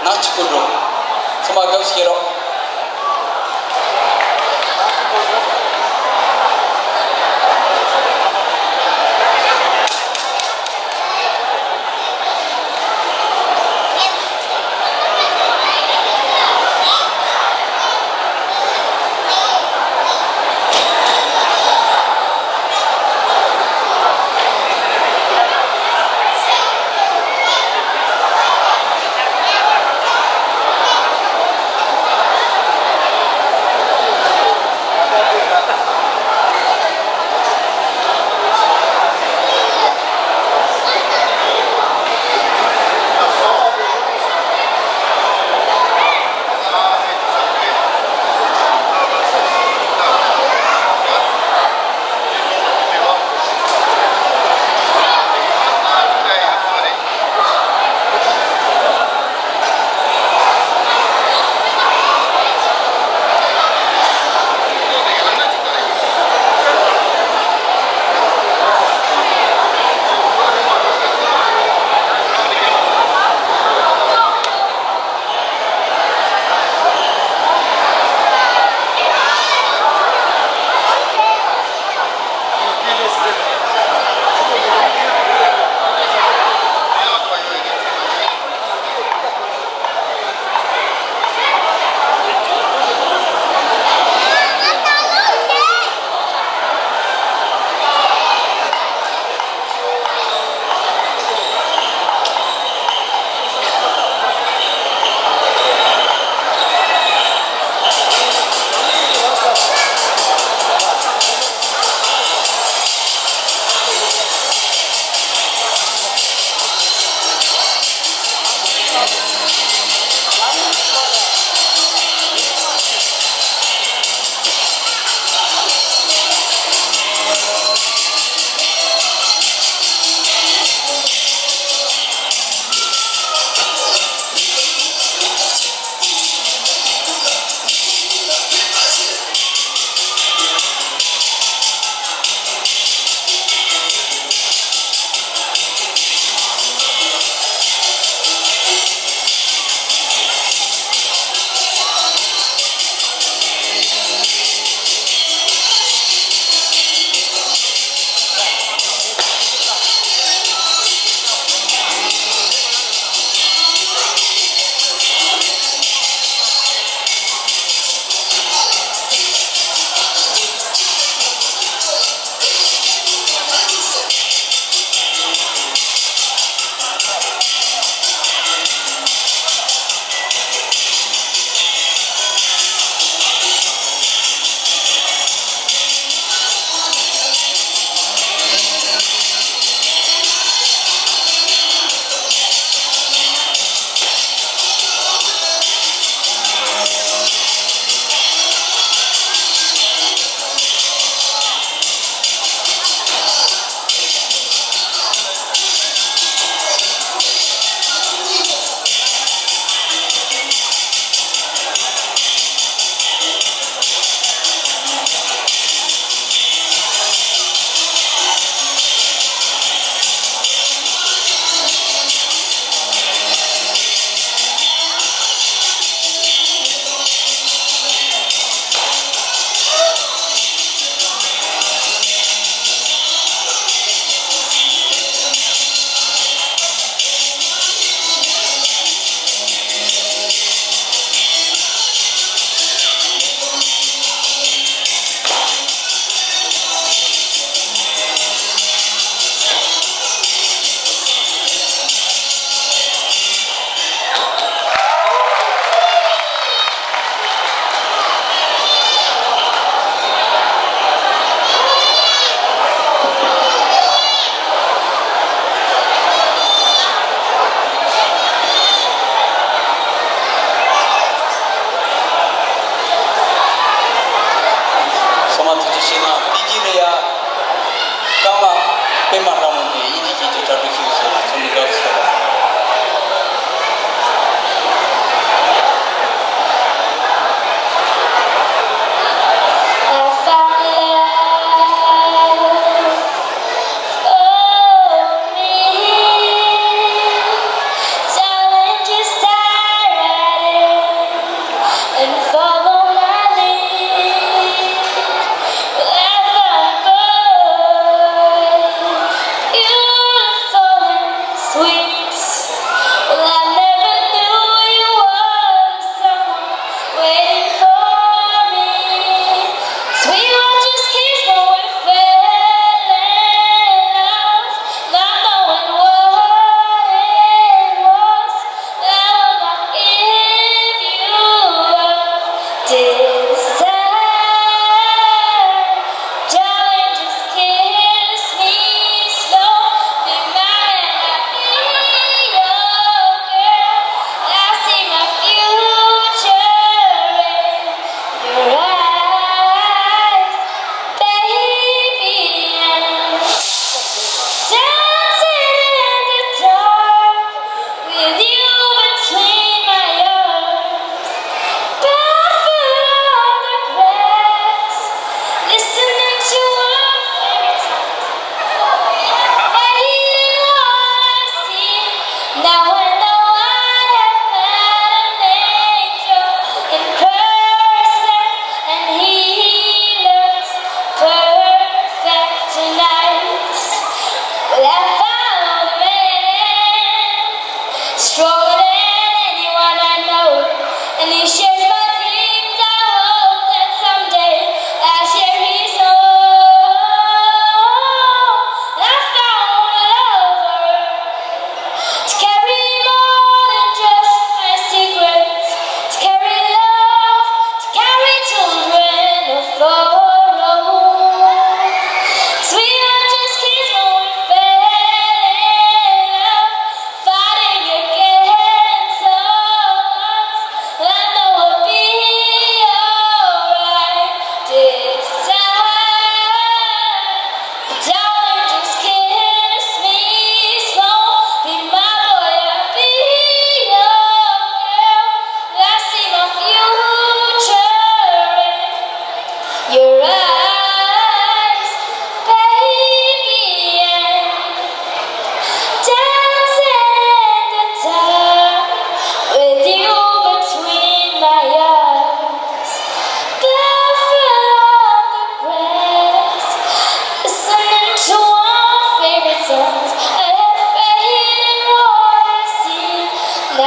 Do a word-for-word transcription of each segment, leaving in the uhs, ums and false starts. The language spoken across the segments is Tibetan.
ནག་ཅིག་གོ་འགྲོ། ཚང་མ་སྐབས་སུ་སྐྱེལ་རོགས།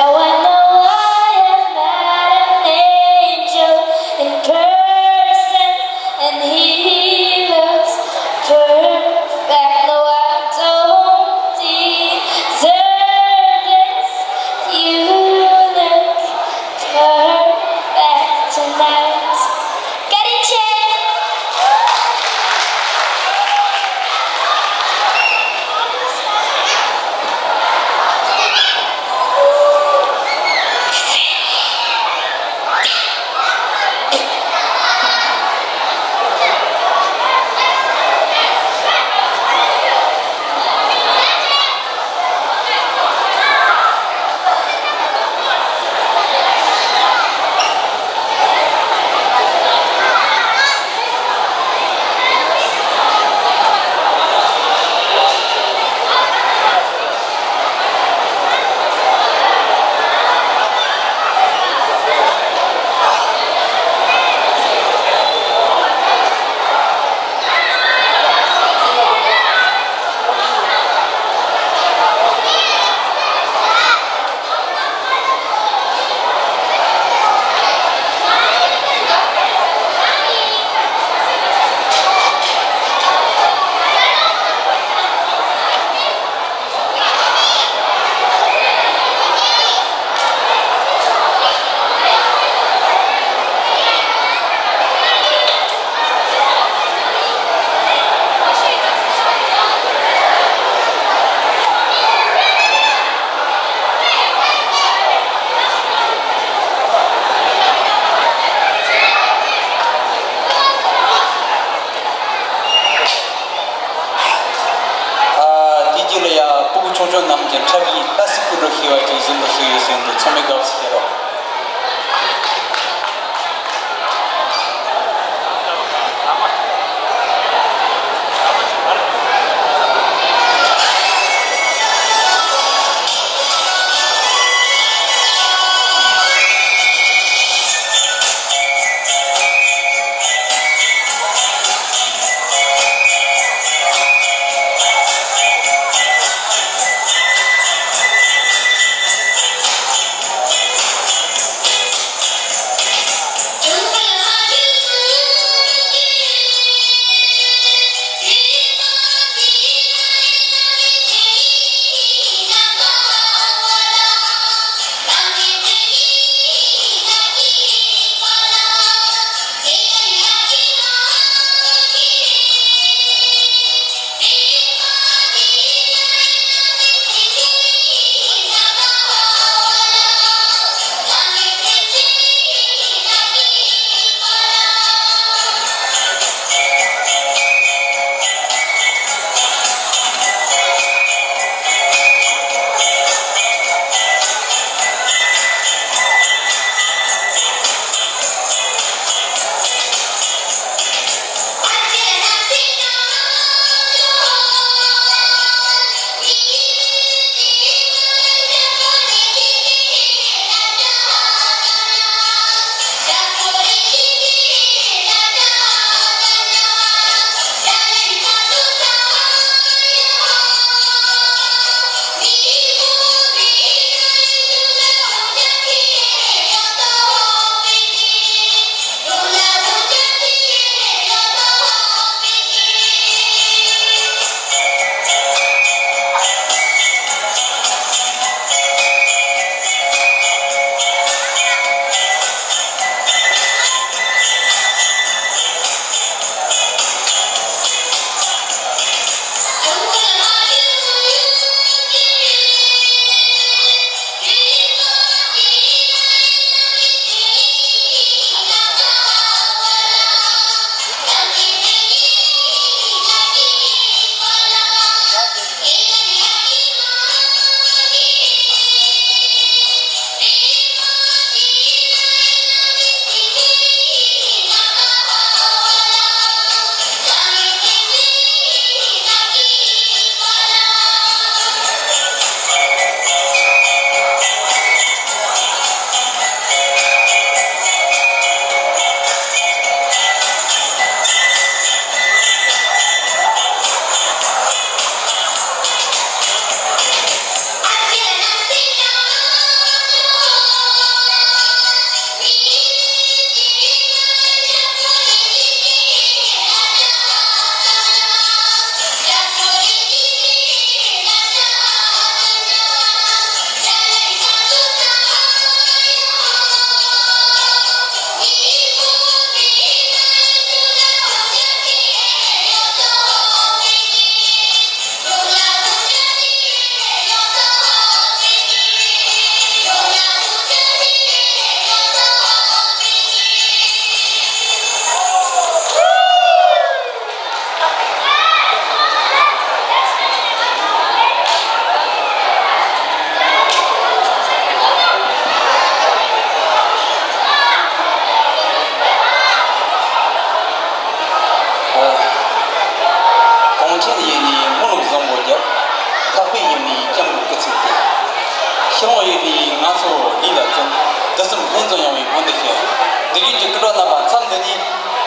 Now I know I have met an angel in person, and he looks perfect. No, I don't deserve this. You look perfect tonight. Get in, Chad. ཨ། དེ་རྗེས་ལ་ཡང་སྤུ་གུ་ཆུང་ཆུང་རྣམས་ཀྱི་འཁྲབ་ཡིག་ལྷ་སྲས་སྐུ་དྲུང་ཞེས་པ་ཅིག་གཟིགས་འབུལ་ཞུས་ཡོད་ཟེར་འདུག་ཚང་མས་དགའ་བསུ་ཞུ་རོགས།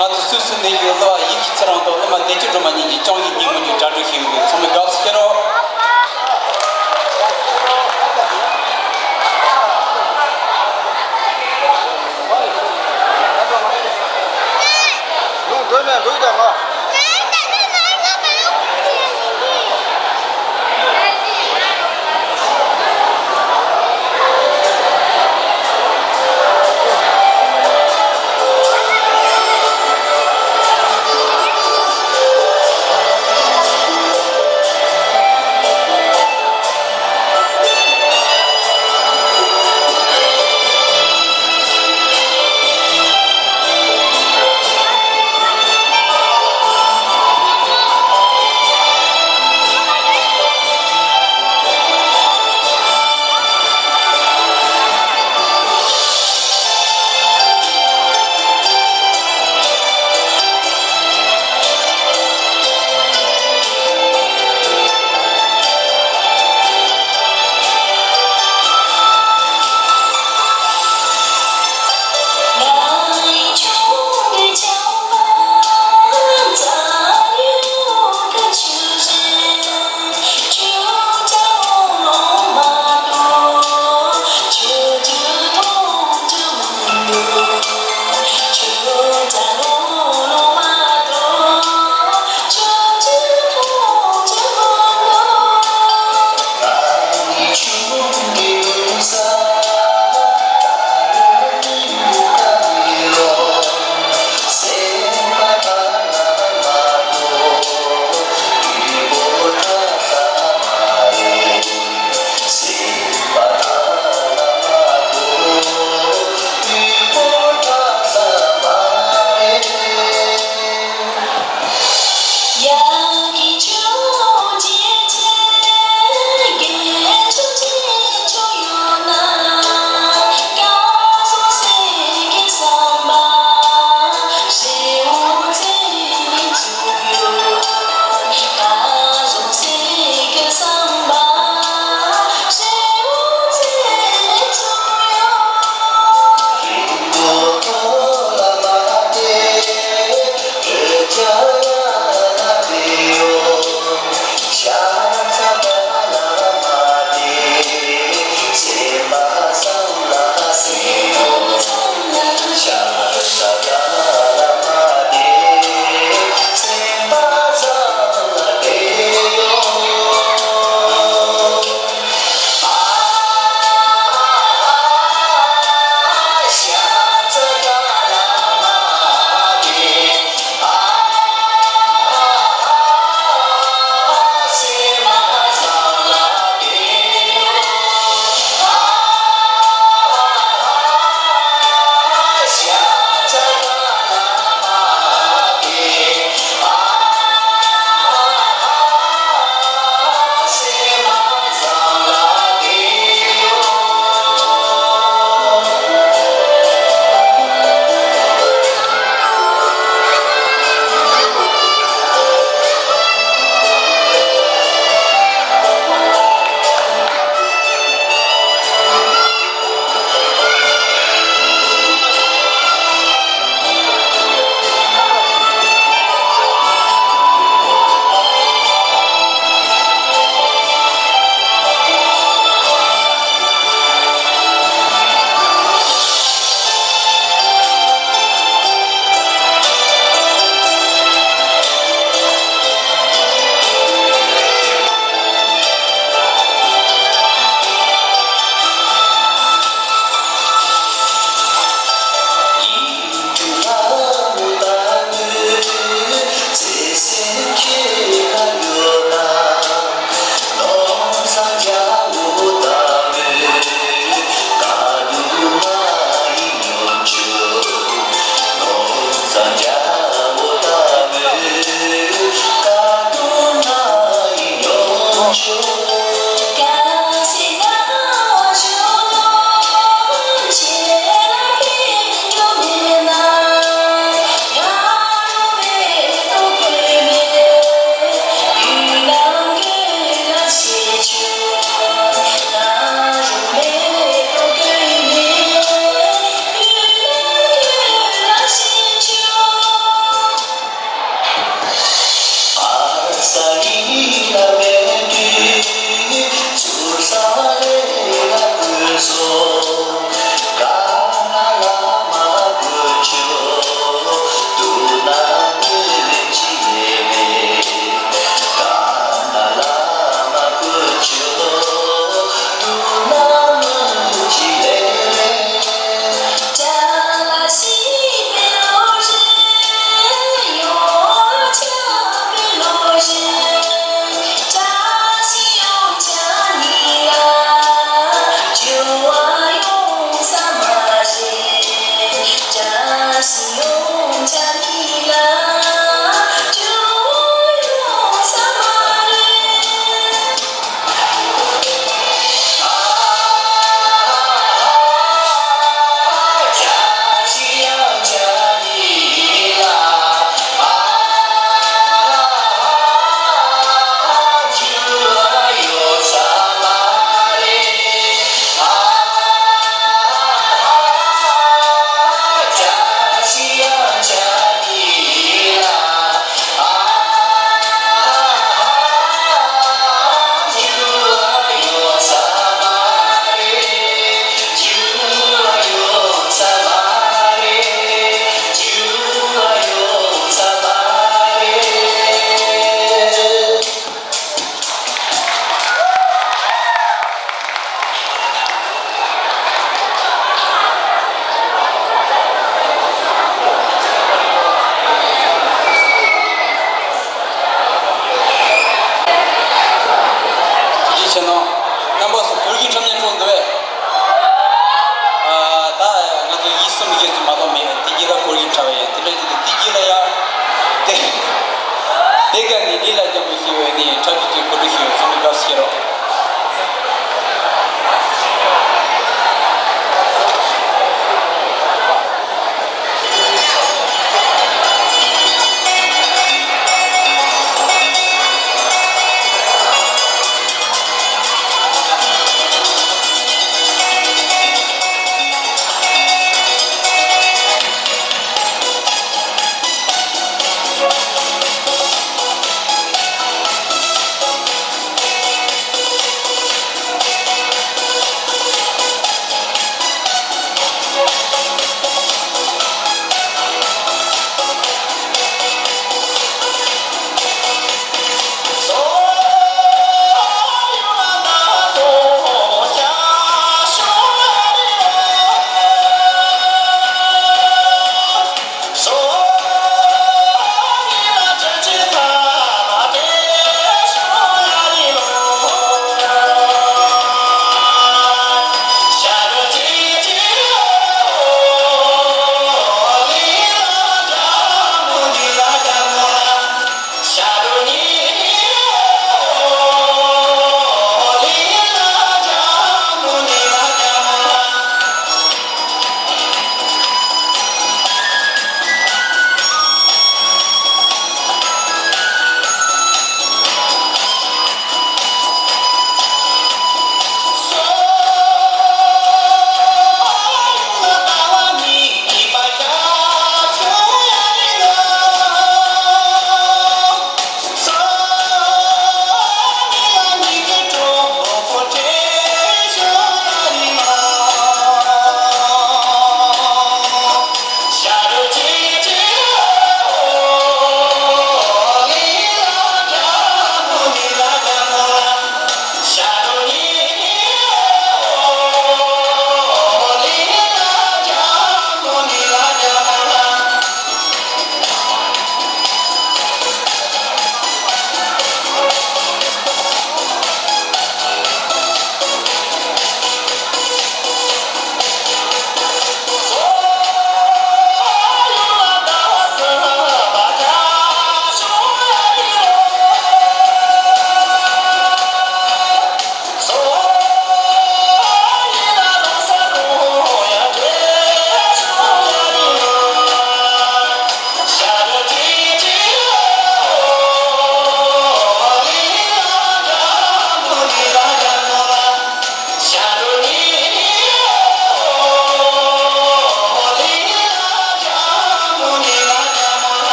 ང་ཚོ་སུད་སི་ནས་ཡོད་ལ་ཡིག་ཤེས་ཚེ་རིང་དང་སློབ་མ་བདེ་སྐྱིད་སྒྲོལ་མ་གཉིས་ཀྱིས་སྤྱང་ཀིའི་སྙིང་མོ་གི་གྲ་སྒྲིག་བྱས་ཡོད། ཚང་མས་དགའ་བསུ་ཞུ་རོགས།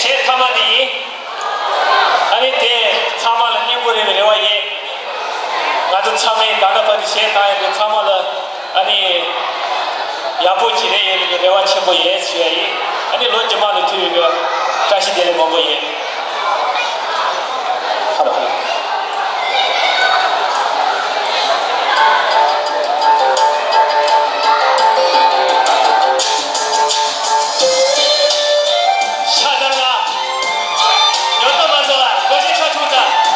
གཞས་མཐའ་མ་དེ་ཡིན། ཨ་ནི་དེ་ཚང་མ་ལ་སྙིང་པོ་རེ་བའི་རེ་བ་ཡོད། ང་ཚོ་ཚང་མས་ད་ལྟ་བར་དུ་གཞས་བཏང་ཡོད་དེ་ཚང་མ་ལ་ཨ་ནི་ཡག་པོ་ཅིག་རེད་ཡོད་པའི་རེ་བ་ཆེན་པོ་ཡོད་ཞུ་ཡ་ཡིན། ཨ་ནི་ལོ་རྗེས་མ་ལ་ཐུག་ཡོད་པའི་བཀྲ་ཤིས་བདེ་ལེགས་མང་པོ་ཡོད། ཧ་ལོ་ཧ་ལོ། ཤ་དར་ལ། ཉོ་ཏོ་མ་བཟོ་བར་སྒོ་ཕྱེ་ཁ་ཆུང་དང་།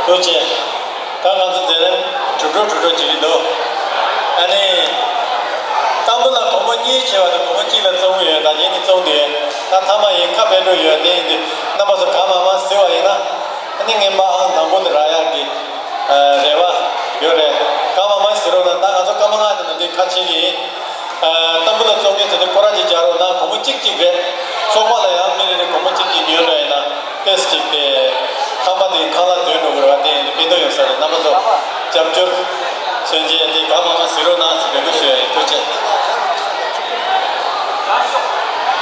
ཐུགས་རྗེ་ཆེ། ད་ང་ཚོ་དེ་རིང་གྲུབ་གྲུབ་གྲུབ་གྲུབ་བྱེད་ཀྱི་འདུག་ཨ་ནི། ཏམ་བུ་ལ་སྒོར་མོ་གཉིས་བྱས་པ་དང་སྒོར་མོ་གཅིག་ལ་བཙོང་གི་ཡོད། ད་ངེད་གཉིས་བཙོང་བསྡད་ཡོད། ད་མཐའ་མ་ཡིན་ཁ་ཕྱེ་འགྲོ་ཡོད། དེ་ཡིན་དུས་རྣམ་པ་ཚོ་གང་མང་མང་གཟིགས་པ་ཡིན་ན། ཨ་ནི་ངས་མ་ཨང་དང་པོ་དེ་རག་ཡག་གི་རེ་བ་ཡོད་རེད། གང་མང་མང་གཟིགས་རོགས་གནང་། ད་ང་ཚོ་སྐར་མ་ལྔ་དེ་ནང་དེ་ཁ་ཕྱེ་གི་ཡིན། ཏམ་བུ་ལ་བཙོང་མཁན་ཚོ་དེ་སྐོར་ར་ཅིག་རྒྱག་རོགས་གནང་། སྒོར་མོ་གཅིག་གཅིག་རེད། ཚོགས་པ་ལ་ཡང་མི་རེ་རེ་སྒོར་མོ་གཅིག་གཅིག་ཉོས་འགྲོ་ཡིན་ན་ཏོག་ཙམ་ཅིག་དེ་ཁང་པ་དེ་ཁང་གླ་དོན་འགྲོ་གི་རེད་བ། དེ་ཡིན་དུས་ཕན་ཐོགས་ཡོད་ས་རེད། རྣམ་པ་ཚོ་རྒྱབ་སྐྱོར་མཚོན་ཆེད་དེ་གང་མང་མང་གཟིགས་རོགས་གནང་ཟེར་འབོད་སྐུལ་ཞུ་ཡ་ཡིན། ཐུགས་རྗེ་ཆེ།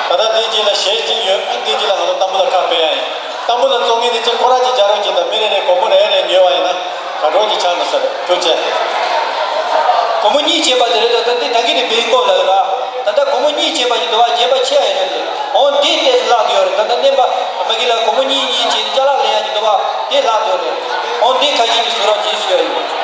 ད་ལྟ་དེ་རྗེས་ལ་གཞས་གཅིག་ཡོད། དེ་རྗེས་ལ་ང་ཚོ་ཏམ་བུ་ལ་ཁ་ཕྱེ་ཡ་ཡིན། ཏམ་བུ་ལ་བཙོང་མཁན་དེ་ཅིག་སྐོར་ར་ཅིག་རྒྱག་རོགས་གྱིས་དང་། མི་རེ་རེ་སྒོར་མོ་རེ་རེ་ཉོས་པ་ཡིན་ན་དགའ་སྤྲོ་ཅིག་ཆགས་འགྲོ་ས་རེད། ཐུགས་རྗེ་ཆེ། སྒོར་མོ་གཉིས་བྱས་པ་དེ་རེད། ད་ལྟ་འདི་ད་གིན་ནས་བེད་སྤྱོད་ལ་ཡོད་ར། ད་ལྟ་སྒོར་མོ་གཉིས་བྱས་པ་ཞིག་འདུག་བ། བྱས་པ་ཆེ་ཡ་ཡོད་རེད། འོ་འདི་ཏོག་ཙམ་ལྷག་ཡོད་རེད། ད་ལྟ་སྨན་པ་མ་གི་ལ་སྒོར་མོ་གཉིས་གཉིས་བྱས་ཏེ་ཅ་ལག་ལེན་ཡ་ཞིག་འདུག་བ། དེ་ལྷག་ཡོད་རེད། འོ་འདི་ཁ་ཤས་ཀྱིས་བཟོ་རོགས་བྱེད་ཞུ་ཡ་ཡིན།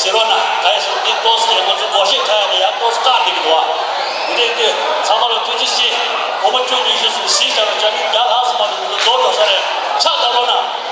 ཕྱི་ལོགས་ན་ག་ཡེ་སོང་འདི་ཏོག་ཙམ་ང་ཚོ་སྒོར་གཞས་ཁ་ཡ་ནས་ཡང་ཏོག་ཙམ་བཀག་བསྡད་ཀྱི་འདུག་བ། འདི་འདྲའི་དུས་ཚང་མ་ལ་ཐུགས་རྗེ་ཆེ། སྒོར་མོ་བཅུ་ཉི་ཤུ་ཙམ་གཟིགས་བཞག་ན་ཅ་ལག་བརྒྱ་ལྷག་ཙམ་མ་གཏོགས་འདི་ཚོ་རྫོགས་འགྲོ་ས་རེད། ཕྱག་བརྡབ་རོགས་གནང་།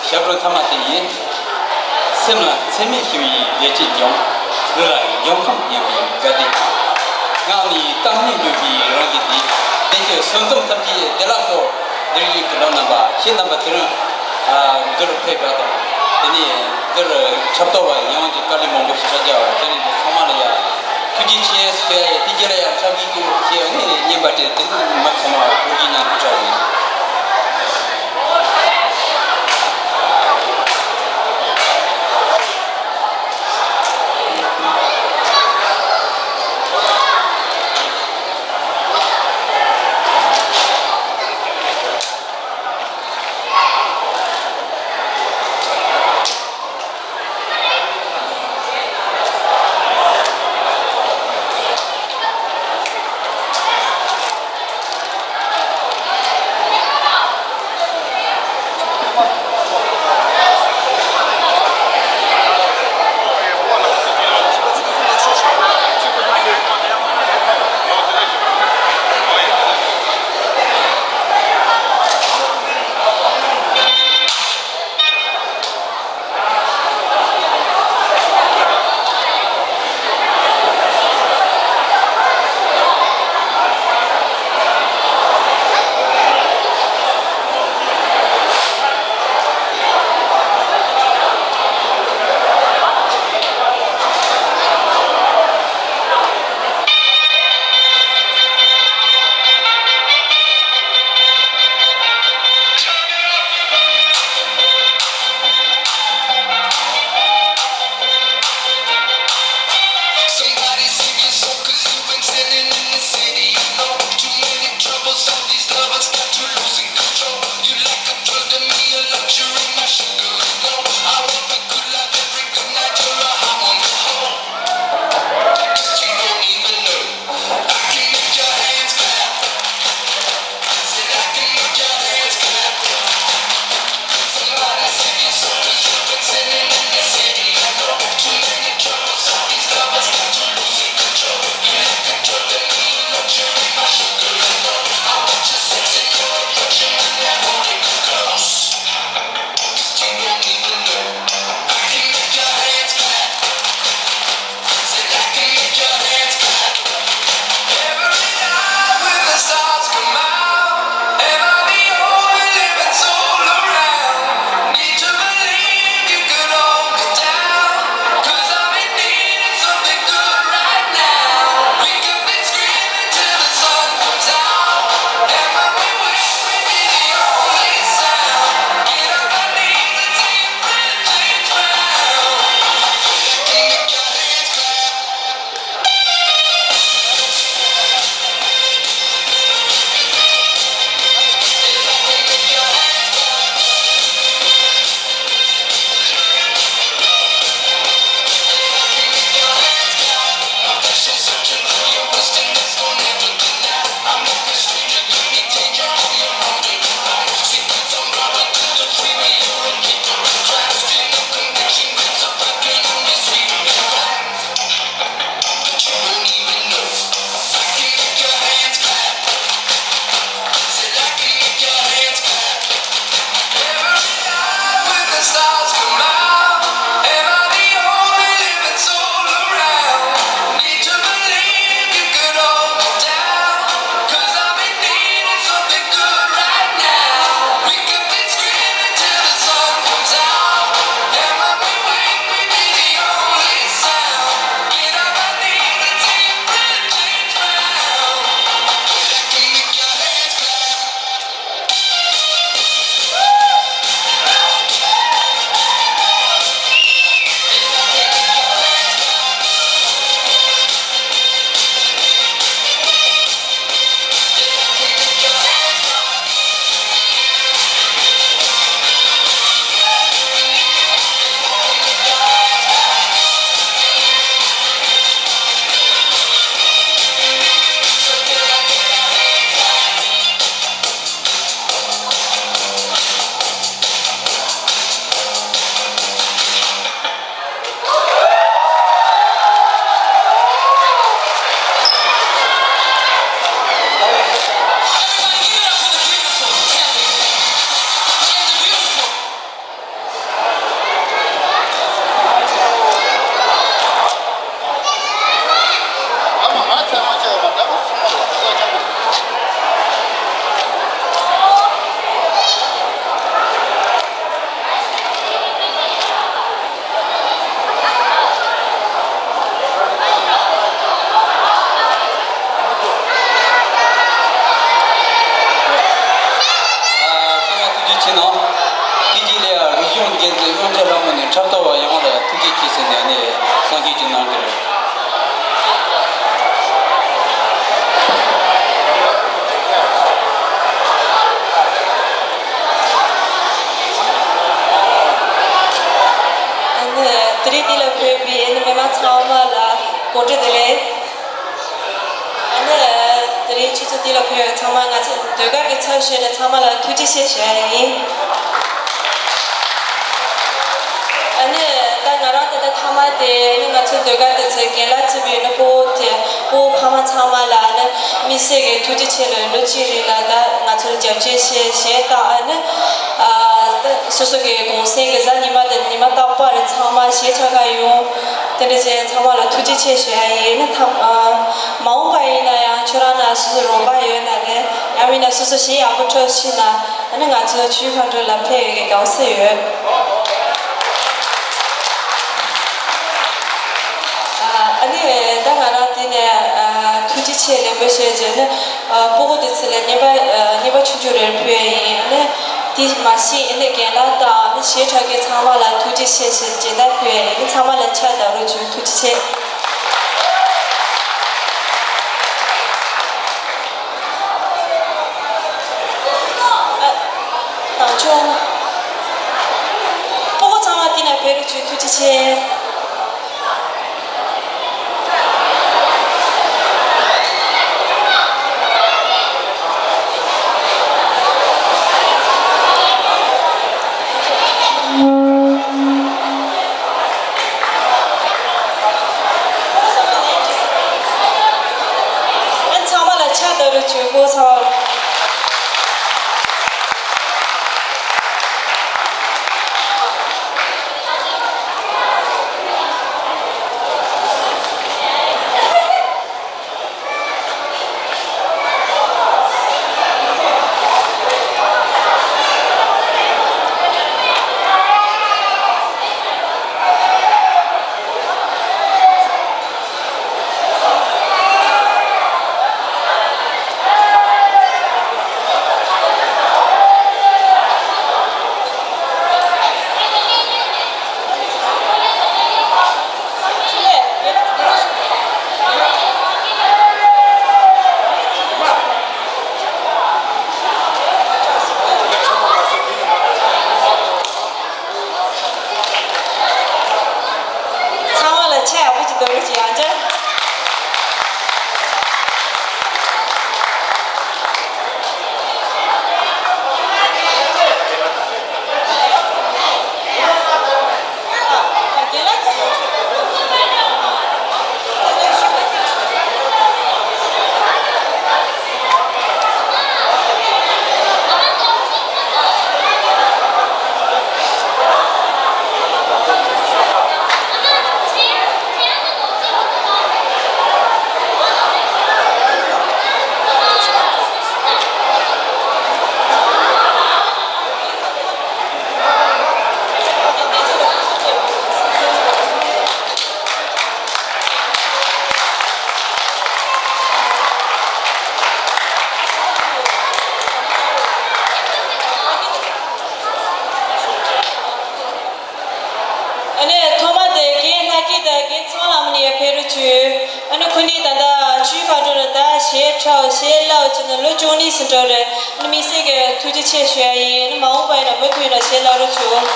ཞབས་བྲོ་ཐ་མ་དེ་ཡིན། སེམས་ལ་འཚེ་མེད་ཞི་བའི་བདེ་སྐྱིད་འབྱུང་། ལུས་ལ་འབྱུང་ཁམས་ཉམས་པའི་དགའ་བདེ། ངག་ནས་གཏམ་སྙན་འབྱུང་བའི་རང་བཞིན་འདི། དེང་གི་གསོན་རྩོམ་ཐམས་ཅད་བདེ་ལ་སོགས། འདིར་བཞུགས་ཀྱི་ལོ་རྣམ་པ་ཁྱེད་རྣམ་པ་དེ་རིང་འདིར་ཕེབས་པ་དང་། དེ་ནས་འདིར་ཆབ་ཏོག་པ་ཡང་གི་དཀའ་ལས་མང་པོ་ཞིག་བྱ་རྒྱུ་བ་དེ་རིང་འདི་ཚང་མ་ལ་ཡ། ཐུགས་རྗེ་ཆེ་ཞུ་ཡ་ཡི་དེ་རྗེས་ལ་ཡང་ཕྱག་གི་ཀྱོག་ཞེས་ནི་བསྙེན་པ་སྤྲད་དེ་མི་ཚང་མ་ཐུགས་རྗེ་གནང་དུ་བཅར་ཡིན། གནང་གི་རེད། ཨ་ནི་དེ་རིང་འདི་ལ་ཕེབས་པའི་ཨ་ནི་མི་མང་ཚང་མ་ལ་གོང་བཀྲ་བདེ་ལེགས། ཨ་ནི་དེ་རིང་ཆུ་ཚོད་འདི་ལ་ཕེབས་པའི་ཚང་མ། ང་ཚོ་ཟློས་གར་གྱི་ཚབ་ཞུས་ནས་ཚང་མ་ལ་ཐུགས་རྗེ་ཆེ་ཞུ་ཡ་ཡིན། ཨ་ནི་ད་ང་རང་ད་ལྟ་མཐའ་མ་དེ་ཨ་ནི་ང་ཚོ་ཟློས་གར་དེ་ཚོའི་རྒན་ལགས་ཚུད་པའི་ཨ་ནི་སྤོ་བོ་དེ་སྤོ་བོ་ཕ་མ་ཚང་མ་ལ་ཨ་ནི་དམིགས་བསལ་གྱི་ཐུགས་རྗེ་ཆེ་ལབ། ལོ་གཅིག་རིང་ལ་ད་ང་ཚོར་རྒྱབ་སྐྱོར་བྱས་བྱས་དང་ཨ་ནི་ཨ་ད་སོ་སོ་གི་གུང་སེང་གི་གཟའ་ཉི་མ་དང་ཉི་མ་རྟག་པར་ཚང་མ་གཞས་འཁྲབ་ག་ཡོང་། དེ་འདྲ་བྱས་ཚང་མ་ལ་ཐུགས་རྗེ་ཆེ་ཞུ་ཡ་ཡིན། ཨ་ནི་ད་ཨ་མ་འོངས་པ་ཡིན་ན་ཡང་ཁྱོད་རང་རྣམས་སོ་སོ་རོགས་པ་ཡོད་ན་རེད། ཡང་མིན་ན་སོ་སོ་གཞས་ཡག་པོ་འཁྲབ་ཤེས་ན། ཨ་ནི་ང་ཚོ་ཆུ་ཁ་འགྲོ་ལ་ཕེབས་ཡོད་ཀྱི་དགའ་བོ་ཡོད། ཨ་ནི་ད་ང་རང་འདི་ནས་ཨ་ཐུགས་རྗེ་ཆེ་ལན་པོ་བཤད་བྱས་ནས་ཨ་སྤུ་གུ་དེ་ཚོ་ལ་རྔན་པ་ཨ་རྔན་པ་ཆུང་ཆུང་རེ་ཕུལ་ཡ་ཡིན། ཨ་ནི་དེ་མ་ཟད་ཨ་ནི་རྒན་ལགས་དང་ཨ་ནི་གཞས་འཁྲབ་མཁན་ཚང་མ་ལ་ཐུགས་རྗེ་ཆེ་ཞེས་མཇལ་དར་ཕུལ་ཡ་ཡིན། ཚང་མ་ལ་ཕྱག་བརྡབ་རོགས་བྱོས། ཐུགས་རྗེ་ཆེ། ཨ། དང་ཆོག་སྤུ་གུ་ཚང་མ་འདི་ན་ཕེབས་རོགས་བྱོས། ཐུགས་རྗེ་ཆེ། ཨ་ཚང་མ་ལ་ཕྱག་བརྡབ་རོགས་བྱོས། སྤུ་གུ་ཚང་མ། ཚང་མ་ལ་ཕྱག་ཡག་པོ་ཅིག་བརྡབ་རོགས་གྱིས། ཡང་བསྐྱར། ཨ་ནི་ཐོག་མ་དེ་རྒན་ལྷ་སྐྱིད་དང་རྒན་ཚང་ལམ་ནས་ཕེབས་རོགས་བྱོས། ཨ་ནི་ཁོ་གཉིས་ད་ལྟ་ཆུའི་ཁ་འགྲོ་ལ་ད་གཞས་འཁྲབ་གཞས་བསླབ་བྱས་ནས་ལོ་བཅུ་གཉིས་ཟིན་འགྲོ་རེད། ཨ་ནི་དམིགས་བསལ་གྱི་ཐུགས་རྗེ་ཆེ་ཞུ་ཡ་ཡིན། ཨ་ནི་མ་འོངས་པ་ཡིན་ན་མུ་མཐུད་ཡིན་ན་གཞས་བསླབ་རོགས་བྱོས།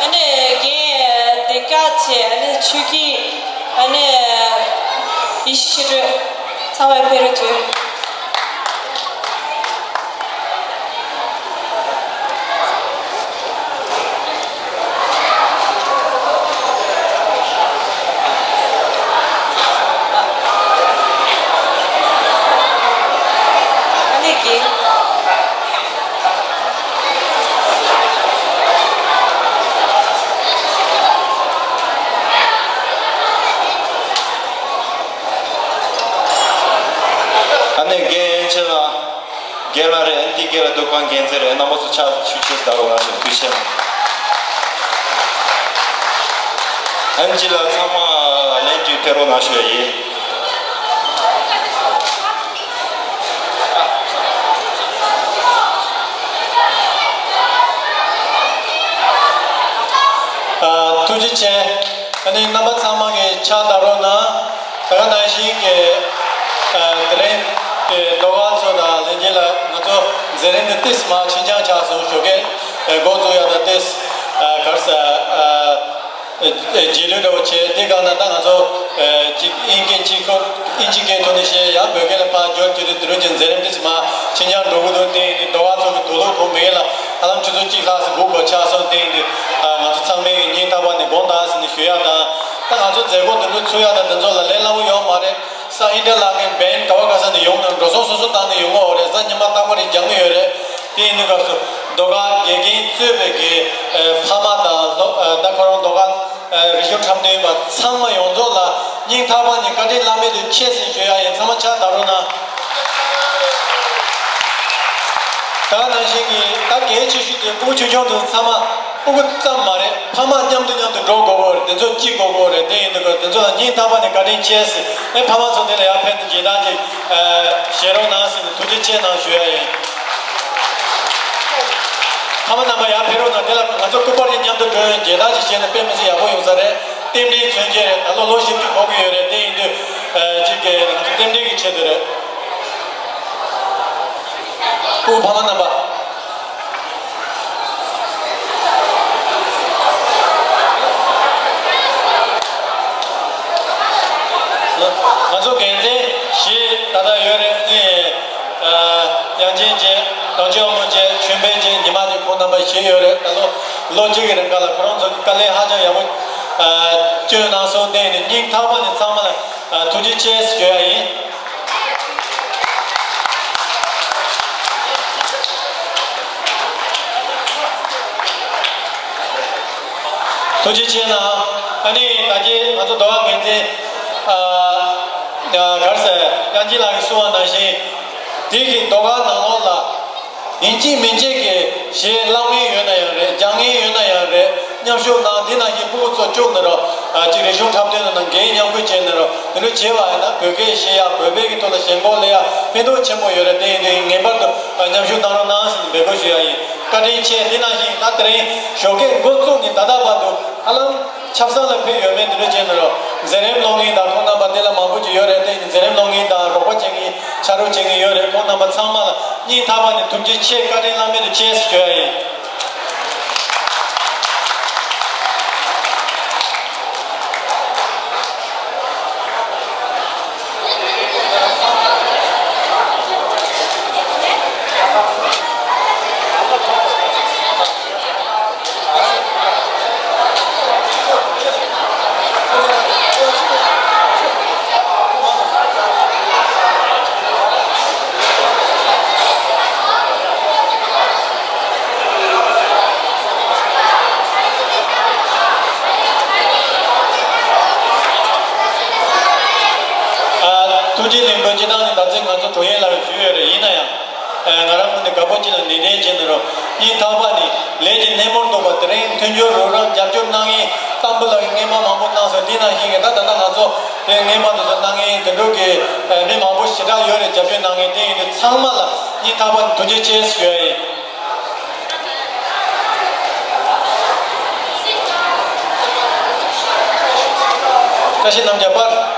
ཨ་ནི་རྒན་བདེ་དཀར་བཅས། ཨ་ནི་ཆོས་སྐྱིད། ཨ་ནི་ཡེ་ཤེས་ཆོས་སྒྲོན། ཚང་མ་ཕེབས་རོགས་བྱོས། ཨ་ནི་རྒན། ཨ་ནི་རྒན་ཆེ་ལ། རྒན་ལགས་རེད། ཨན་ཏི་རྒན་ལགས། འདུ་ཁང་འགན་འཛིན་རེད། རྣམ་པ་ཚོ་ཕྱག་ཞུ་ཆེད་ལྟ་རོགས་གནང་ཞུ། ཐུགས་རྗེ་ཆེ་གནང་། ཨན་ཅི་ལགས་ཚང་མ་ལན་ཅིག་ཕེབས་རོགས་གནང་ཞུ་ཡ་ཡིན། ཨ། ཐུགས་རྗེ་ཆེ། ཨ་ནི་རྣམ་པ་ཚང་མ་གིས་ཕྱག་བརྡབ་རོགས་གནང་། ད་ག་ནང་བཞིན་གྱི། ཨ། དེ་རིང་གི་ཟློས་གར་ཚོ་དང་ལྷན་རྒྱས་ལ་ང་ཚོ་མཛད་རིམ་འདི་ཏོག་ཙམ་མར་ཕྱི་འགྱངས་ཆགས་སོང་། ཞོགས་ཀས་འགོ་འཛུགས་ཡག་དང་ཏོག་ཙམ། ཨ། ག་རེ་ཟེར། ཨ། རྗེས་ལུས་འདྲ་བོ་བྱས། དེ་སྒང་ན་ད་ང་ཚོ། ཨ། གཅིག་དབྱིན་སྐད་གཅིག་ཁོ། དབྱིན་ཇི་སྐད་ཐོག་ནས་བཤད་ཡག་བོད་སྐད་ལ་ཕར་བསྒྱུར་བྱས་ཏེ། དེ་རིང་གི་མཛད་རིམ་འདི་ཚོ་མར་ཕྱི་འགྱངས་འགྲོ་གི་འདུག་དེ་ཡིན་དུས་ཟློས་གར་ཚོགས་ཀྱི་དུག་ལོག་གོ་མེད་ལ། ཧ་ལམ་ཆུ་ཚོད་གཅིག་ལྷག་ཙམ་སྒུག་དགོས་ཆགས་སོང་། དེ་ཡིན་དུས། ཨ། ང་ཚོ་ཚང་མས་སྙིང་ཐག་པ་ནས་དགོངས་དག་ཟེར་ནས་ཞུ་ཡག་དང་། ད་ང་ཚོ་མཛད་སྒོ་འདི་འདྲ་ཚུགས་ཡག་དང་འདི་ཚོ་ལ་ལས་སླ་པོ་ཡོད་མ་རེད། ས་ཨིན་ཏྲ་ལག་གི་བན་ག་བ་ག་ས་ནས་ཡོང་ན་འགྲོ་སོང་སོ་སོ་བཏང་ནས་ཡོང་གི་ཡོད་རེད། གཟའ་ཉི་མ་རྟག་པ་རེ་རྒྱག་གི་ཡོད་རེད། དེ་ཡིན་དུས་སྐབས་སུ་ཟློས་གར་དགེ་རྒན་གཙོས་པའི་གི། ཨ། ཕ་མ་དང་། ཨ། ད་ཁོ་རང་ཟློས་གར། ཨ། རིག་གཞུང་འཁྲབ་སྟོན་པ་ཚང་མ་ཡོངས་རྫོགས་ལ་སྙིང་ཐག་པ་ནས་བཀའ་དྲིན་བླ་མེད་དུ་ཆེ་ཟེར་ཞུ་ཡག་ཡིན། ཚང་མ་ཕྱག་བརྡབ་རོགས་གནང་། ད་ག་ནང་བཞིན་གྱི་ད་གལ་ཆེ་ཤོས་དེ་སྤུ་གུ་ཆུང་ཆུང་དེ་ཚོ་ཚང་མ། སྤུ་གུ་ཙམ་མ་རེད། ཕ་མ་མཉམ་དུ་མཉམ་དུ་འགྲོ་དགོས་ཀྱི་ཡོད་རེད། དེ་ཚོ་སྐྱིད་དགོས་ཀྱི་ཡོད་རེད། དེ་ཡིན་དུས་དེ་ཚོ་ལ་སྙིང་ཐག་པ་ནས་བཀའ་དྲིན་ཆེ་ཟེར། ཨེ། ཕ་མ་ཚོ་དེ་ལ་ཡར་ཕེབས་ཏེ་མཇལ་དར་ཅིག། ཨ། བཞེས་རོགས་གནང་ཟེར་ནས་ཐུགས་རྗེ་ཆེ་གནང་ཞུ་ཡག་ཡིན། ཕ་མ་རྣམ་པ་ཡར་ཕེབས་རོགས་གནང་། དེ་ལ་ང་ཚོ་སྐུ་པར་ཡང་མཉམ་དུ་སྒྲོན། མཇལ་དར་ཅིག་བཞེས་ན་དཔེ་མི་སྲིད་ཡག་པོ་ཡོང་ས་རེད། རྟེན་འབྲེལ་མཚོན་བྱེད་རེད། ད་ལོ་ལོ་བཞི་བཅུ་འཁོར་གྱི་ཡོད་རེད། དེ་ཡིན་དུས། ཨ། གཅིག་གི་ང་ཚོ་རྟེན་འབྲེལ་གྱི་ཆེད་དུ་རེད། སྐུ་ཕ་མ་རྣམ་པ། ང་ཚོ་འགན་འཛིན་བཞི་ད་ལྟ་ཡོད་རེད། ཨ་ནི། ཨ། དབྱངས་ཅན་རྗེ། དྭངས་བཅུད་དབང་མོ་རྗེ། ཆོས་འཕེལ་རྗེ། ཉི་མ་རྗེ། ཁོང་རྣམ་པ་བཞི་ཡོད་རེད། ད་ལོ་ལོ་གཅིག་གི་རིང་ག་ལ་ཁོ་རང་ཚོ་གི་དཀའ་ལས་ཧ་ཅང་ཡག་པོ། ཨ། བསྐྱོན་གནང་སོང་། དེ་ནི་སྙིང་ཐག་པ་ནས་ཚང་མ་ལ། ཨ། ཐུགས་རྗེ་ཆེ་ཞུ་ཡག་ཡིན། ཐུགས་རྗེ་ཆེ་གནང་། ཨ་ནི་ད་གིན་ང་ཚོ་ཟློས་གར་འགན་འཛིན། ཨ། ག་རེ་ཟེར། དབྱངས་ཅན་ལགས་ཀྱིས་གསུངས་པ་ནང་བཞིན། དེ་གི་ཟློས་གར་ནང་ལོགས་ལ་ཡིན་གཅིག་མིན་གཅིག་གི་གཞས་བླངས་མཁན་ཡོད་ན་ཡང་རེད། སྦྱང་མཁན་ཡོད་ན་ཡང་རེད། མཉམ་ཞུགས་གནང་། དེ་ནང་བཞིན་སྤུ་གུ་ཚོ་བཅུག་ནས་རོགས། ཨ། ཅིག་རིག་གཞུང་འཁྲབ་སྟོན་ནང་འགན་མཉམ་འཁུར་བྱས་ནས་རོགས། དེ་འདྲ་བྱས་པ་ཡིན་ན་བོད་སྐད་ཤེས་ཡག་བོད་པའི་གི་ཐོག་ལ་ཞེན་ཁོག་སླེབས་ཡག་ཕན་ཐོགས་ཆེན་པོ་ཡོད་རེད། དེ་ཡིན་དུས་ངེས་པར་དུ། ཨ། མཉམ་ཞུགས་གནང་རོགས་གནང་ཟེར་ནས་འབོད་སྐུལ་ཞུ་ཡག་ཡིན། བཀའ་དྲིན་ཆེ། དེ་ནང་བཞིན་ད་དེ་རིང་ཞོགས་ཀས་འགོ་བཙུགས་ནས་ད་ལྟ་བར་དུ་ཧ་ལམ་ཆབ་གསང་ལ་ཕེབས་ཡོད་མེད་དེ་འདྲ་བྱས་ནས་རོགས། མཛད་རིམ་སློང་མཁན་དང་ཁོང་རྣམ་པ་དེ་ལ་མང་པོ་ཅིག་ཡོད་རེད། དེ་མཛད་རིམ་སློང་མཁན་དང་རོགས་པ་བྱེད་མཁན། ཕྱག་རོགས་བྱེད་མཁན་ཡོད་རེད། ཁོང་རྣམ་པ་ཚང་མ་ལ་སྙིང་ཐག་པ་ནས་ཐུགས་རྗེ་ཆེ། བཀའ་དྲིན་བླ་མེད་དུ་ཆེ་ཞེས་ཞུ་ཡག་ཡིན། ཨ། ཐུགས་རྗེ་ལེགས་འབུལ་སྤྱི་བཏང་ནས་ད་ཚེ་ང་ཚོ་དྲུང་ཡིག་ལགས་ཞུས་ཡོད་རེད། ཡིན་ན་ཡང་། ཨ། ང་རང་ངོས་ནས་དགའ་པོ་ཅིག་ལ་ནན་ཏན་བྱས་ནས་རོགས། སྙིང་ཐག་པ་ནས་ལས་ཀྱི་སྣེ་མོར་གཏོགས་པ་དེ་རིང་མཐུན་འགྱུར་རོགས་རམ་རྒྱབ་སྐྱོར་གནང་མཁན་ཏམ་བུ་ལགས་ཀྱིས་རྔན་པ་མང་པོ་གནང་སོང་། དེ་ནང་བཞིན་གྱི་ད་ད་ལྟ་ང་ཚོ་དེ་རྔན་པ་དེ་ཚོ་གནང་མཁན་དེ་འདྲ་གི་མི་མང་པོ་ཞེ་དྲག་ཡོད་རེད། རྒྱབ་སྐྱོར་གནང་མཁན། དེ་ཡིན་དུས་ཚང་མ་ལ་སྙིང་ཐག་པ་ནས་ཐུགས་རྗེ་ཆེ་ཞུ་ཡག་ཡིན། བཀྲ་ཤིས་རྣམ་རྒྱལ་པར།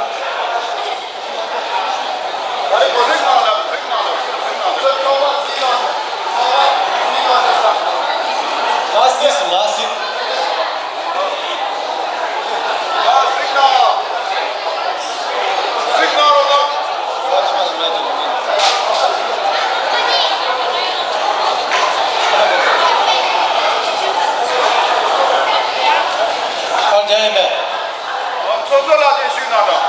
ཚོགས་གཙོ་ལགས་བརྟན་བཞུགས་གནང་དང་།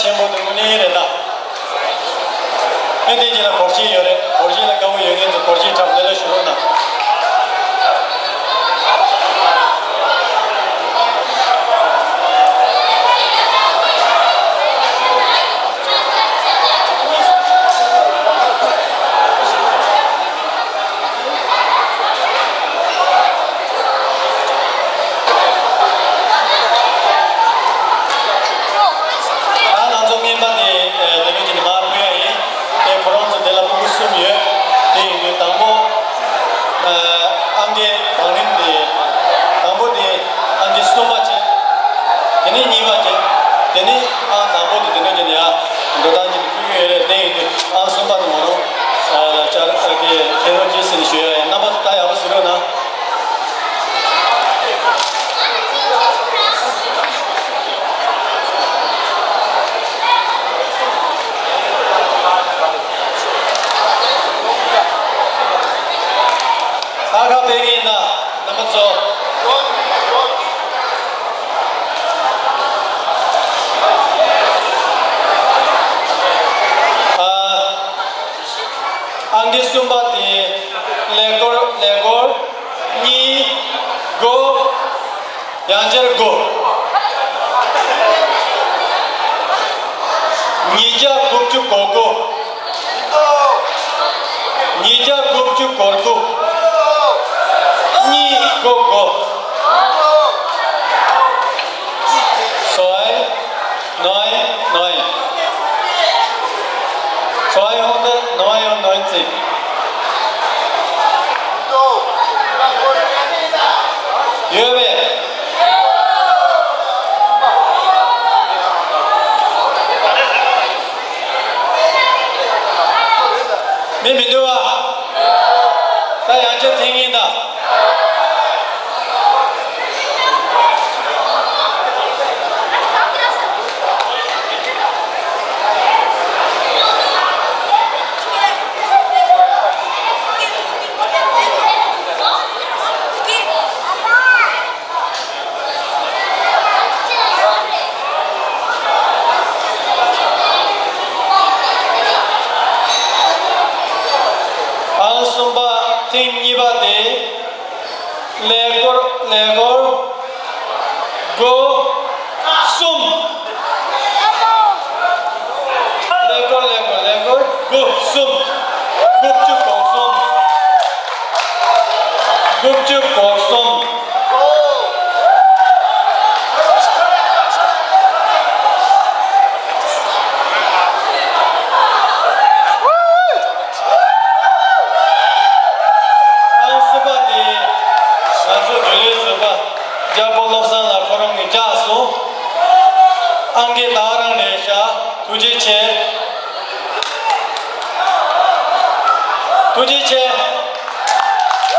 ཆེན་པོ་དེ་དངོས་གནས་རེད་ད། ཨེ་དེ་རྗེས་ལ་སྒོར་གཞས་ཡོད་རེད། སྒོར་གཞས་ལ་དགའ་བོ་ཡོད་མཁན་ཚོ་སྒོར་གཞས་འཁྲབ་ལེ་ལོ་ཞུ་རོགས་གནང་། ད་ང་ཚོ་རྔན་པ་དེ་དེ་རིང་གི་ནི་མར་ཕུལ་ཡ་ཡིན། དེ་ཁོ་རང་ཚོ་དེ་ལ་ཕྲུ་གུ་གསུམ་ཡོད། དེ་ཡིན་དུས་དང་པོ་ཨང་རྒས་བང་རིམ་དེ། དང་པོ་དེ་ཨང་རྒས་གསུམ་པ་བྱས། དེ་ནས་གཉིས་པ་བྱས། དེ་ནས་ཨང་དང་པོ་དེ་དེ་འདྲ་བྱས་ནས་ཡ་འགྲོ་སྟངས་ཀྱི་ཕུལ་གྱི་ཡོད་རེད། དེ་ཡིན་དུས་ཨང་གསུམ་པ་དེ་ང་རང་ལ་བཅར་གྱི་ཁྱེད་རང་གྱིས་ཟིན་ཞུ་ཡ་ཡིན། རྣམ་པ་ཚོ་ད་ཡག་པོ་གཟིགས་རོགས་གནང་། ལྷག་དཀར་ཕེབས་ཀྱི་ཡིན་ན་རྣམ་པ་ཚོ། ཨ། ཨང་ཀི་གསུམ་པ་དེ་ཀླད་ཀོར། ཀླད་ཀོར་གཉིས། དགུ། ཡང་བསྐྱར་དགུ། ཉིས་བརྒྱ་དགུ་བཅུ་གོ་དགུ། ཉིས་བརྒྱ་དགུ་བཅུ་གོ་དགུ། གཉིས་དགུ་དགུ། སོའི། ནོའི། ནོའི། སོའི་ཧོང་ཏེ་ནོའི་ཡོང་ནོའི་ཙི། ཡོད་པས། མི་མི་འདུག་བ། ད་ཡང་བསྐྱར་འཐེན་གྱི་ཡིན་ད། ཨང་གསུམ་པ་ཐེངས་གཉིས་པ་དེ། ཀླད་ཀོར། ཀླད་ཀོར། དགུ། གསུམ། ཀླད་ཀོར། ཀླད་ཀོར། ཀླད་ཀོར། དགུ། གསུམ། དགུ་བཅུ་གོ་གསུམ། དགུ་བཅུ་གོ་གསུམ། ཨང་གསུམ་པ་དེ་ང་ཚོ་འབྲེལ་ཡོད་ཟུར་པ་རྒྱལ་པོ་བློ་བཟང་ལགས་ཁོ་རང་གིས་བཅག་སོང་། ཨང་ཀི་ད་རང་རེད་ཤག་ཐུགས་རྗེ་ཆེ། ཐུགས་རྗེ་ཆེ།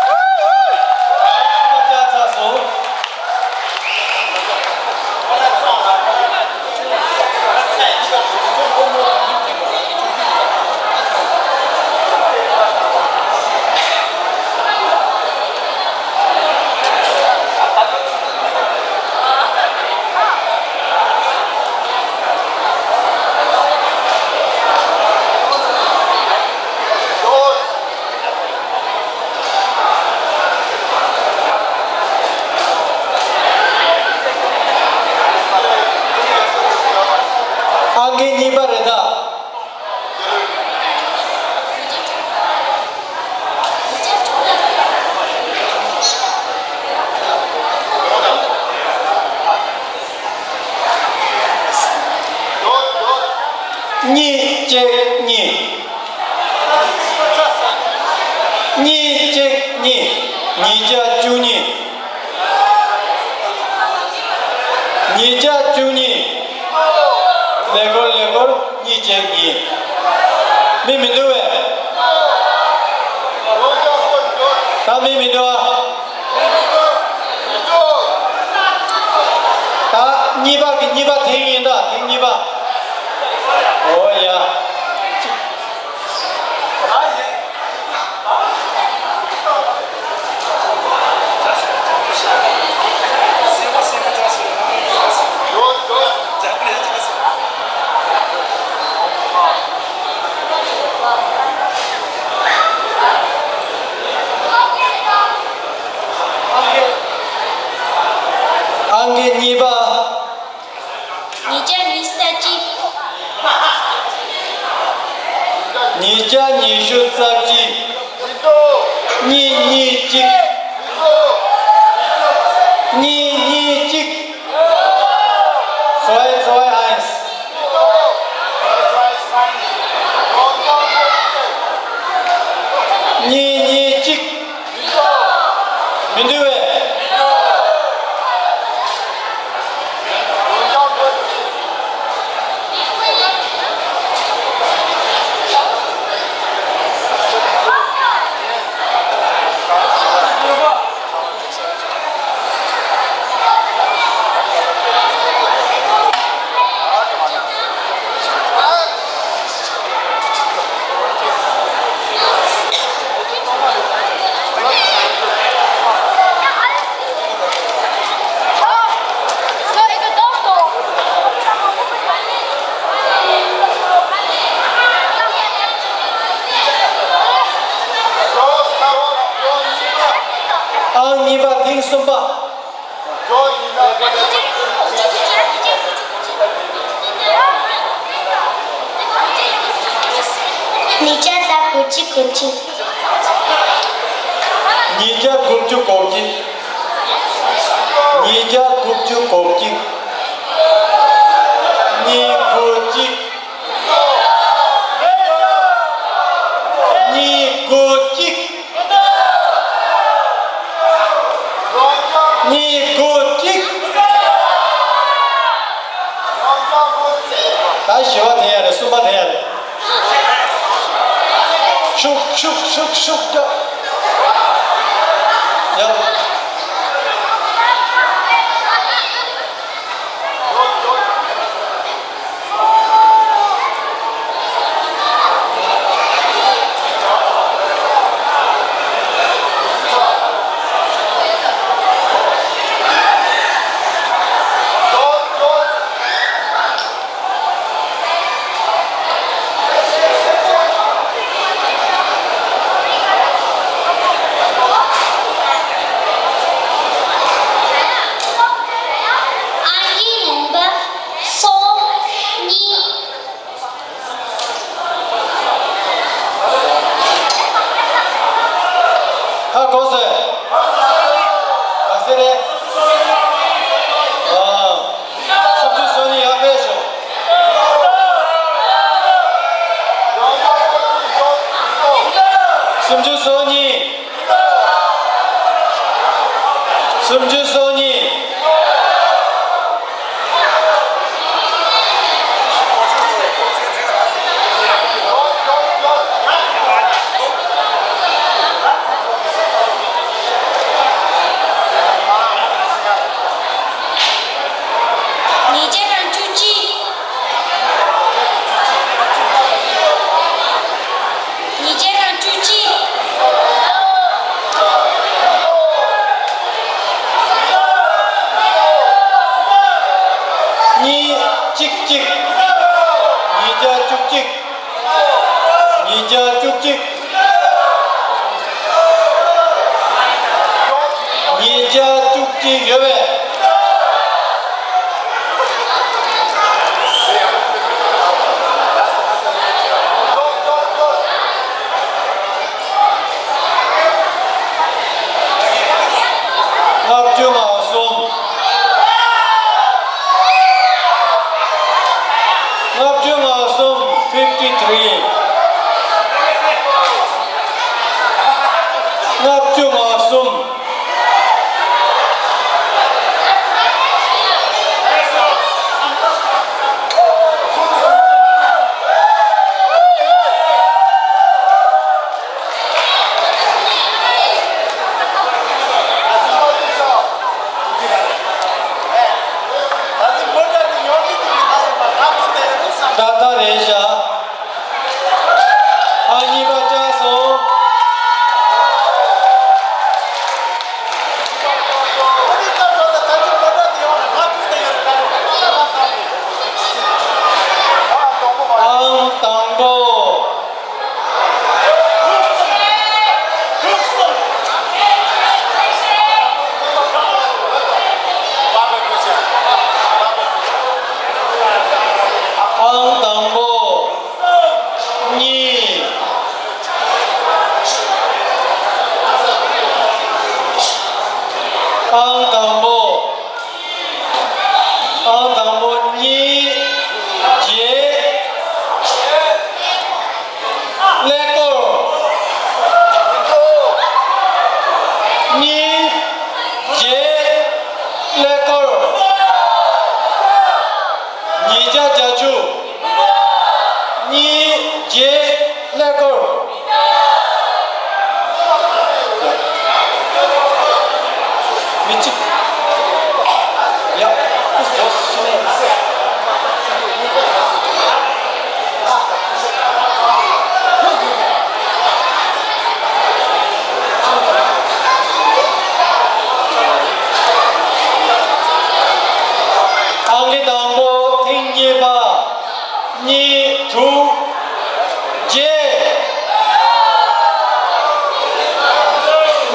ཨང་གསུམ་པ་བཅག་ཚར་སོང་། ཨང་ཀི་གཉིས་པ་རེད་ད། གཉིས་གཅིག་གཉིས། གཉིས་གཅིག་གཉིས། ཉིས་བརྒྱ་བཅུ་གཉིས། ཉིས་བརྒྱ་བཅུ་གཉིས། ཀླད་ཀོར། ཀླད་ཀོར། གཉིས་གཅིག་གཉིས། མི་མི་འདུག་བས། ད་མི་མི་འདུག་ཨ། ད་གཉིས་པ་གི་གཉིས་པ་ཐེངས་ཡིན་ད། ཐེངས་གཉིས་པ། འོ་ཡ། ཉིས་བརྒྱ་ཉི་ཤུ་རྩ་གཅིག་གཉིས་གཉིས་གཅིག་གཉིས་གཉིས་གཅིག zwei zwei eins གཉིས་གཉིས་གཅིག་མི་འདུག་བས། ཨང་གཉིས་པ་ཐེངས་གསུམ་པ། ཉིས་བརྒྱ་དགུ་བཅུ་གོ་གཅིག་ཉིས་བརྒྱ་དགུ་བཅུ་གོ་གཅིག་ཉིས་བརྒྱ་དགུ་བཅུ་གོ་གཅིག་གཉིས་དགུ་གཅིག་གཉིས་དགུ་གཅིག་གཉིས་དགུ་གཅིག་ད་བཞི་པ་དེ་ཡ་རེད། གསུམ་པ་དེ་ཡ་རེད། ཤུགས་ཤུགས་ཤུགས་ཤུགས་རྒྱག་ཡ། ཨང་ཀི་ནམ་བར་སོ་གཉིས། ཧ་གོ་སོང་། ག་ཚོད་རེད། ཨ། སུམ་ཅུ་སོ་གཉིས་ཡར་ཕེབས་ཤོག་སུམ་ཅུ་སོ་གཉིས། སུམ་ཅུ་སོ་གཉིས། ཉིས་བརྒྱ་དང་བཅུ་གཅིག་ཉིས་བརྒྱ་དང་བཅུ་གཅིག་གཉིས་གཅིག་གཅིག་ཉིས་བརྒྱ་བཅུ་གཅིག་ཉིས་བརྒྱ་བཅུ་གཅིག་ཉིས་བརྒྱ་བཅུ་གཅིག་ཡོད་པས། ལྔ་བཅུ་ང་གསུམ། ལྔ་བཅུ་ང་གསུམ། fifty three། ལྔ་བཅུ་ང་གསུམ། ད་ལྟ་རེད་བཞག་གཉིས། བརྒྱད། ཀླད་ཀོར། གཉིས། བརྒྱད། ཀླད་ཀོར། ཉིས་བརྒྱ་བརྒྱད་ཅུ། གཉིས། བརྒྱད། ཀླད་ཀོར། མི་གཅིག་ཡ། ཨང་ཀི་དང་པོ་ཐེངས་གཉིས་པ། གཉིས། དྲུག་བརྒྱད།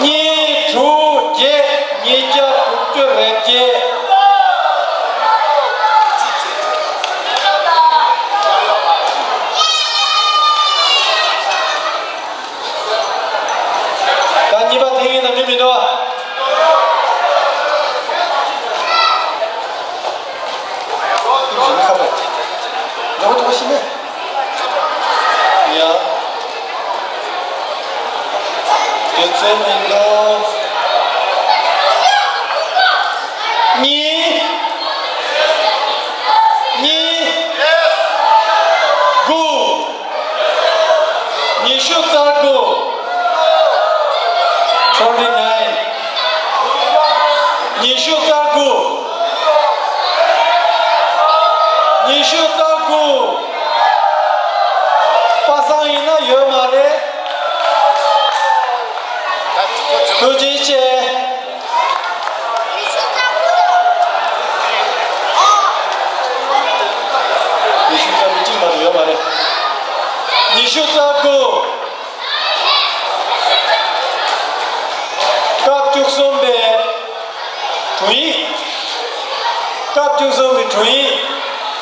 གཉིས། དྲུག་བརྒྱད། ཉིས་བརྒྱ་དྲུག་ཅུ་རེ་བརྒྱད། ད་གཉིས་པ་ཐེངས་ཡིན་ན་མི་མི་འདུག་ཨ། ཡ། དེ་ཚོའི་མིང་ལ། གཉིས། གཉིས། དགུ། ཉི་ཤུ་རྩ་དགུ། twenty nine། ཉི་ཤུ་རྩ་དགུ། ཉི་ཤུ་རྩ་དགུ། པ་སངས་ཡིན་ན་ཡོད་མ་རེད། ཐུགས་རྗེ་ཆེ། ཉི་ཤུ་རྩ་དགུ་གཅིག་མ་གཏོགས་ཡོད་མ་རེད། ཉི་ཤུ་རྩ་དགུ། སྐབས་བཅུ་གསུམ་པའི་དྲུང་ཡིག་སྐབས་བཅུ་གསུམ་པའི་དྲུང་ཡིག་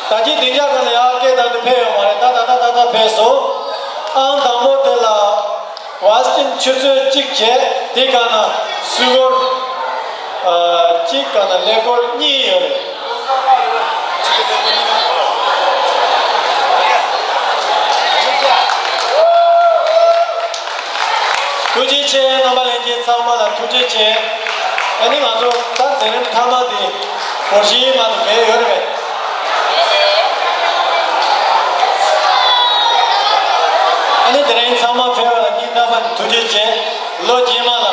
ད་ཅི་བདུན་བརྒྱ་གང་ལ་ཡར་སྐད་བཏང་དུ་ཕེབས་ཡོད་མ་རེད། ད་ད་ད་ད་ད་ཕེབས་སོང་། ཨང་དང་པོ་དེ་ལ། ཝ་སི་ཊིན་ཆུ་ཚོད་གཅིག་བྱས། དེ་ག་ན་སུ་གོར་ཨ་གཅིག་ག་ན་ཀླད་ཀོར་གཉིས་ཡོད་རེད། ཐུགས་རྗེ་ཆེ། རྣམ་པ་ལྷན་རྒྱས་ཚང་མ་ལ་ཐུགས་རྗེ་ཆེ། ཨ་ནི་ང་ཚོ་ད་མཛད་རིམ་མཐའ་མ་དེ་སྒོར་གཞས་མ་གཏོགས་གང་ཡང་ཡོད་རེད་པས། ཨ་ནི་དེ་རིང་ཚང་མ་ཕེབས་པ་ལ་སྙིང་ཐག་པ་ནས་ཐུགས་རྗེ་ཆེ། ལོ་རྗེས་མ་ལ་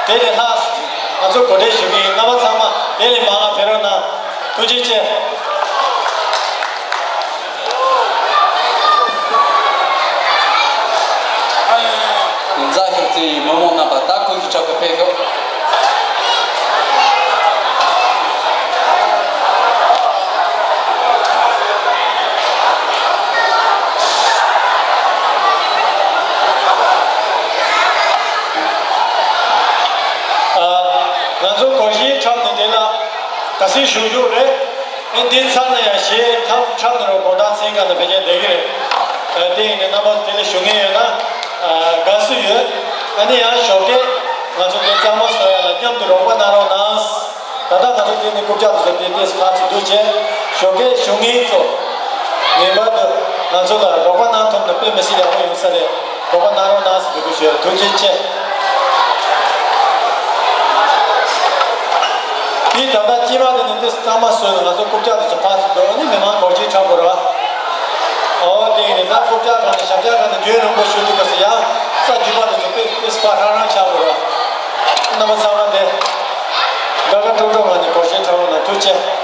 དེ་ལས་ལྷག་ང་ཚོ་གོ་སྒྲིག་ཞུ་གི་ཡིན། རྣམ་པ་ཚང་མ་དེ་ལས་མང་བ་ཕེབས་རོགས་གནང་། ཐུགས་རྗེ་ཆེ། གོང་ས་ཤོག་ཚེ་ཡི་མི་མང་རྣམ་པ། ད་ཁོང་གི་ཕྱག་ཏུ་ཕེབས་ཤོག་ཨ། ང་ཚོ་སྒོར་གཞས་འཁྲབ་ནས་དེ་ལ་ག་ཚོད་ཞུ་རྒྱུ་རེད། ཨེ་འདི་ཚར་ན་ཡང་གཞས་འཁྲབ་འཁྲབ་ནས་རོགས་གོང་ཐང་མཚན་ག་ན་ཕལ་ཆེར་བསྡད་ཀྱི་རེད། ཨ། དེ་ཡིན་ནའི་རྣམ་པ་དེ་ལ་ཞུ་མཁན་ཡོད་ན། ཨ། དགའ་བསུ་ཡོད། ཨ་ནི་ཡང་ཞོགས་ཀས་ང་ཚོ་འདི་གཙང་མ་བཟོ་ཡ་ལ་མཉམ་དུ་རོགས་པ་གནང་རོགས་གནང་། ད་ལྟ་ང་ཚོ་དེ་ནས་རྐུབ་བཀྱག་དུ་བྱས་ཏེ་ཏེས་ཕར་ཚུར་བསྡུ་བྱས། ཞོགས་ཀས་ཞུ་མཁན་ཚོ་ངེས་པར་དུ་ང་ཚོ་ལ་རོགས་པ་གནང་ཐུབ་ན་དཔེ་མི་སྲིད་ཡག་པོ་ཡོང་ས་རེད། རོགས་པ་གནང་རོགས་གནང་ཟེར་འབོད་སྐུལ་ཞུ་ཡ། ཐུགས་རྗེ་ཆེ། དེ་ད་ལྟ་དཀྱིལ་མ་དེ་ནས་ཏེས་གཙང་མ་བཟོས་ནས་ང་ཚོ་རྐུབ་བཀྱག་དུ་བྱས་ཕར་ཚུར་བསྡུ། ཨ་ནི་མི་མང་སྒོར་གཞས་འཁྲབ་དགོས་ར། ཨོ་དེ་ཡིན་ན་རྐུབ་བཀྱག་གང་ནས་ཞབས་བཀྱག་གང་ནས་རྒྱུན་རིང་པོ་ཞུ་དུས་སྐབས་སུ་ཡང་ས་རྒྱུས་མ་དེ་ཚོ་དཔེ་དཔེ་སྤར་ཧྲང་ཧྲང་ཆགས་དགོས་ར། རྣམ་པ་ཚང་མ་དེ་དགའ་དགའ་སྤྲོ་སྤྲོ་ངང་ནས་སྒོར་གཞས་འཁྲབ་རོགས་གནང་། ཐུགས་རྗེ་ཆེ།